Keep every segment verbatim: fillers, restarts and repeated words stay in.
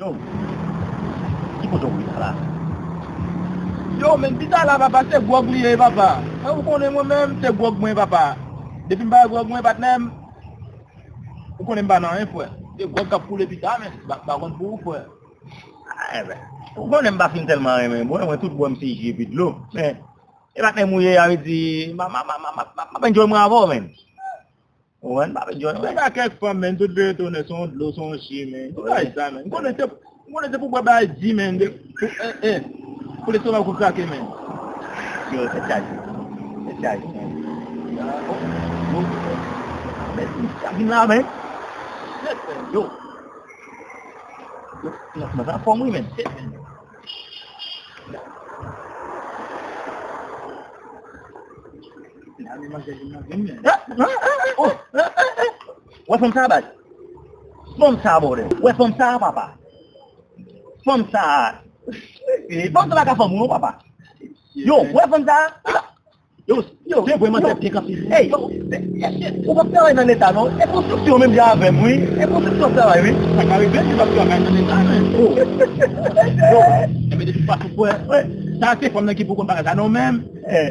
Yo, ki kote w ye la? Yo, men pita la, papa, se gwòg li ye, papa. Mwen, ou konnen mwen menm, se gwòg mwen, papa. Depi m pa gwòg mwen, patnè m, ou konnen m pa nan anyen, frè. Se gwòg k ap koule pita, men, m pa, m pa konn pou ou, frè. Ah, enben, ou konnen m pa fin tèlman renmen bwè, mwen tout bwè m se ji epi dlo. Men, e patnè m ou ye, a vle di, m a, m a, m ap enjoy mwen avè w, men. Ou konprann? M ap enjoy, men. Ou pa kèk fanm, men, tout vire tounen, se yon dlo, se yon ji, men. Ou pa sa, men. M konnen se, m konnen se pou bwè bagay di, men. Pou, eh, eh, pou lestomak ou krake, men. Yo, tèt chaje. Tèt chaje, men. Yo, yo. Men, sa vin la, men. Yo. Yo, yo, men sa fòm, wi, men. Wè fanm sa, baz. Fanm sa, bòdè. Wè fanm sa, papa. Fanm sa. Fanm sa pa ka fanm ou non, papa. Yo, wè fanm sa. Yo, yo, se vrèman tèt byen kanpe. Ey, ou p ap travay nan leta non. E konstriksyon menm jan avè m, wi. E konstriksyon travay, wi. Sa ka rive, li p ap travay nan leta, men. Oh. Yo, enben depi pa sou pwen. Sa se fanm nan ki pou konn bagay sa non, men. Eh.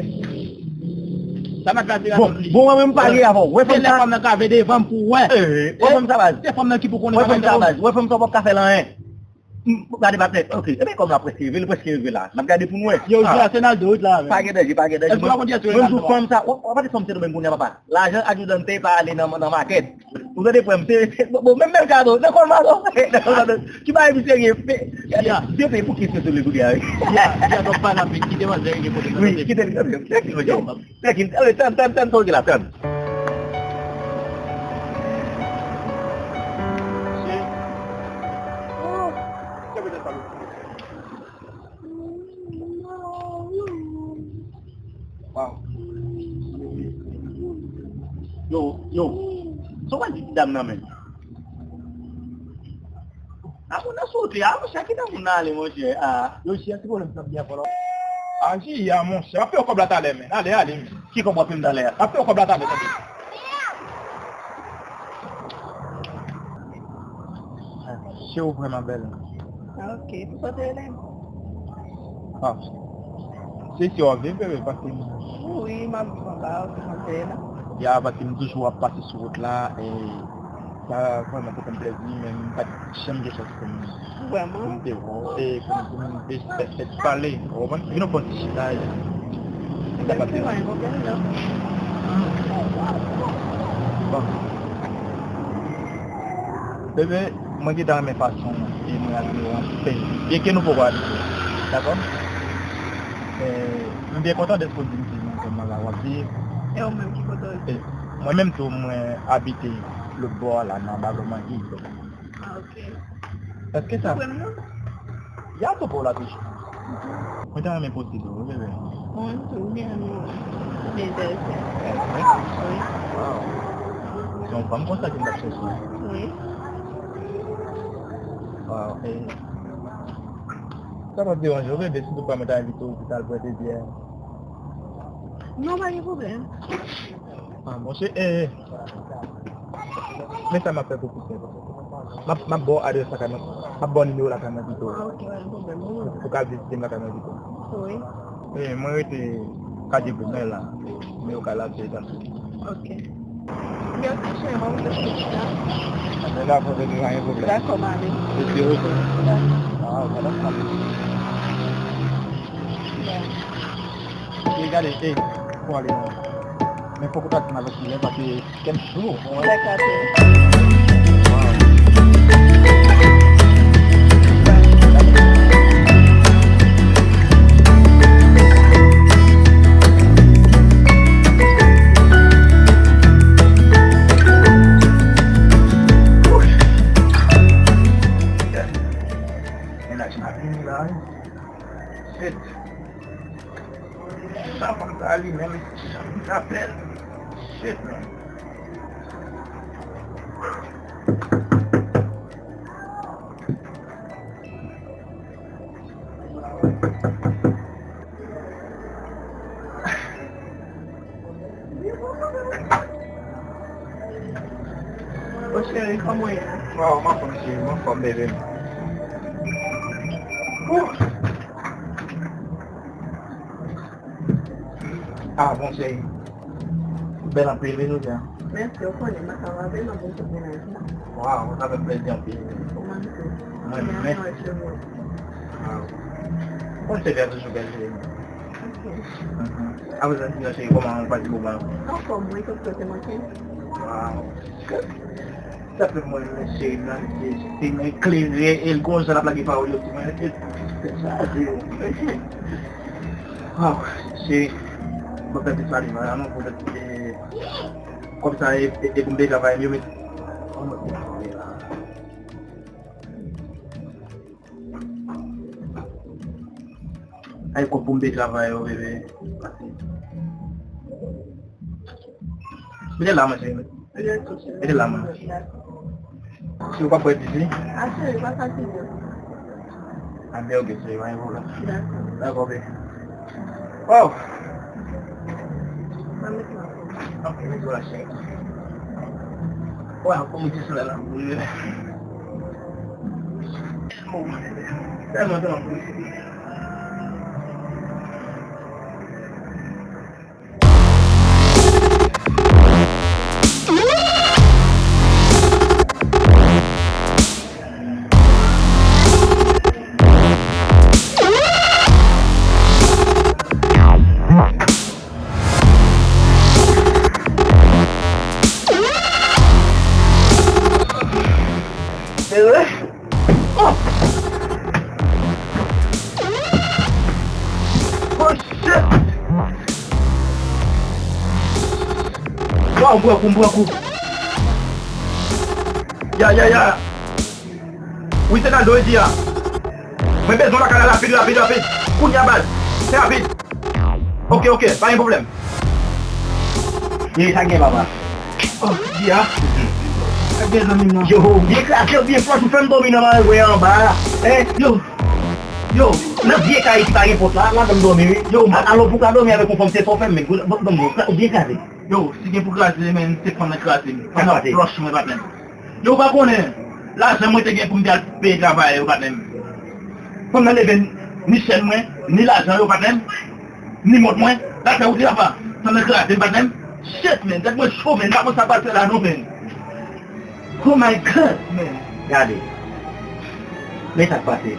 Sa n ap gade bon, bon, mwen menm m pare avè w. Wè fanm sa. Lè fanm nan ka vle devan m pou wè. Eh, wè fanm sa, baz. Se fanm nan ki pou konnen bagay sa, baz. Wè fanm sa, w p ap ka fè l anyen. M, gade patnè, ok, ebyen kòm la prèske rive, li prèske rive la. N ap gade pou n wè. Yo, jodi a se n al de wout la, men. Pa gen danje, pa gen danje. Èske w pa konn kiyès yo ye n al de wout? Mwen m sou fanm sa, w, w ap pase fanm Santo Domingo kounye a, papa. Lajan Adjudante pa ale nan, nan makèt. Ou tande frè m, se, se, bon, bon, menm, menm kado, nan kòl mato, nan kòl mato. Ki bagay misye gen, men, gade, Dieu pay pou ki se sou li kounye a, wi. Ya, ya, donk pa nan pi, ki demanzè gen kote nan tande. Wi, kite li, tande, tande, tande. Yo, Tèk in, eh, tann, tann, tann, tann, tann la, tann. Wow. Yo, yo. Sa w pral di ti dam nan menm? A moun nan sote, a monchè, kite moun nan ale, monchè. A. Yo, chè, ki pwoblèm sa byen fò la? A, Jiyè, monchè, m ap peye w kòb la talè, men. Ale, ale, men. Ki kòb w ap peye m talè a? M ap peye w kòb la talè, tande. Chè, ou vrèman bèl. A, ok. Pou sa w te rele m? A. Se isi w ap viv, bebe, paske m... Wi, m ap viv anba a, ou te konn se la. Ya, paske m toujou ap pase sou wout la, e sa vrèman te fè m plèzi, men m pa t janm gen chans pou m, pou m te wè w, e pou m, pou m te fè, fè pale, ou konprann? Vin nou fè yon ti chita, e sa pase la. Bon. Bebe, mwen gentan renmen fason e mwen admire w anpil, byenke nou poko abite, dakò? E, m byen kontan dèske w di m se nan zòn nan la w ap viv. E ou menm, ki kote w ye? E, mwen menm tou, mwen abite lòt bò a la, nan Ballon Mangi. A, ok. Èske sa... Ou kwè m non? Ya, tou bò la toujou. Mwen ta renmen poze dlo wi, bebe. Mwen tou, m byen renmen w. M enterese. Enterese? Wi. Wow. Se yon fanm konsa ke m t ap chèche. Wi. Wow, e sa p ap deranje w, bebe, si toutfwa mwen ta envite w pou w t al bwè de byè? Non, pa gen pwoblèm. A, monchè, e, men sa m ap fè pou pwosèn. M ap, m ap ba w adrès lakay mwen, m ap ba w nimewo lakay mwen pito. A, ok, pa gen pwoblèm, bon. Pou w ka vizite m lakay mwen pito. Wi. E, mwen rete Katye Gomè la, men yo ka lave sa. Ok. Mèsi, cheri, mwen rete sou lista. Apre la, fò vini, pa gen pwoblèm. Dakò, m ale. Mèsi, ok. Dakò. A, gade sa. Bye. E gade, e, pou ale non. Men fòk ou ta di m avèk kilè, paske kè m cho. Dakò, cheri. Mennaj m ap vini la, wi. Shit. Sa fanm sa li menm, sa fanm sa bèl. Shit, man. Bon, cheri, kòman w ye? Waw, m anfòm, cheri, m anfòm, bebe m. Ah, bon, cheri. Bèl anpil, wi, jodi a. Mèsi, ou konnen, m ap travay, m ap bon tout mennaj la. Waw, sa fè m plezi anpil. Ou menm tou. Mwen, mèsi. Waw. Bon, cheri a toujou bèl, cheri. Ok. Mhm. Apre sa, sinon, cheri, kòman ou pase moman? Anfòm, wi, tout kote manke. Waw. Sa fè mwen renmen cheri m nan, se, se nan klere, e l gon jan l ap lage pawòl yo sou mwen, e, se sa, se, waw, cheri, bon, fè ti sali mwen, non, pou fè ti, e, kòm sa, e, e, e pou m te travay, m yo met, oh, mwen te travay la. Ay, kòb pou m te travay yo, bebe. Mete la, mwen, cheri. Mete la, mwen. Si ou pa pwè disi. Ah, cheri, pa fatige. Ah, ben, ok, cheri, pa gen pwoblèm. Dakò. Dakò, bebe. Oh! Mwen met la. Ok, mete la, cheri. Waw, kòm ou di sou la, la. Tèlman, tèlman. Ewe? Oh! Oh, shit! Waw, m pran kou, m pran kou. Ya, ya, ya. Wi, se Naldo, wi, di a. Mwen bezwen w lakay la rapid, rapid, rapid. Kounye a, baz. Trè rapid. Ok, ok, pa gen pwoblèm. Ye, sa gen, papa? Oh, di a. Sa gen, zanmi m nan? Yo, byen kraze, byen flòch, ou fè m dòmi nan marengwen anba a. Eh, yo, yo, nan vye kay ki pa gen pòt la, ladan m dòmi, wi. Yo, a-, alò, pou ka dòmi avèk yon fanm, se fò fè m, men, bon, bon, bon, ou byen kraze. Yo, si gen pou kraze, men, se fanm nan kraze m. Fanm nan flòch mwen, patnè m. Yo, ou pa konnen, lajan mwen te gen pou m te al peye travay yo, patnè m. Fanm nan leve ni chèn mwen, ni lajan yo, patnè m, ni mont mwen. L al fè wout li apa. Fanm nan kraze m, patnè m. Shit, men, tèt mwen cho, men, m pa konn sa m pral fè la, non, men. Oh my God, men. Gade. Men sa k pase.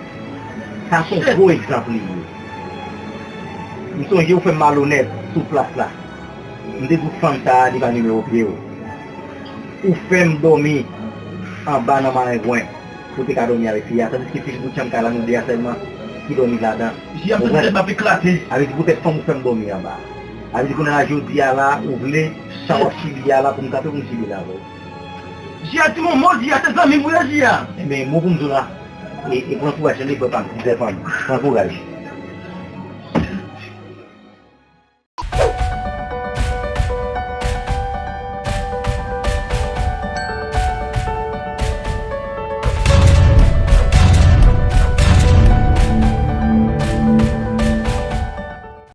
Sa se yon gwo egzanp li ye. M sonje ou fè m malonèt sou plas la. M te di w fanm sa a, li pa nimewo pye w. Ou fè m dòmi anba nan marengwen pou te ka dòmi avèk fi a, tandiske se bout chanm kay la nou de a sèlman ki dòmi ladan. Jia, m santi tèt m ap eklate. Sa vle di poutèt fanm ou fè m dòmi anba. Sa vle di kounye a la, jodi a la, ou vle sa w ap sibi a la pou m kanpe pou m sibi l avè w. Jia, di m yon mo, Jia, se zanmi m ou ye, Jia. Enben, mo pou m di w la, e, e pran kouraj, tande frè pa m, ti frè pa m, pran kouraj.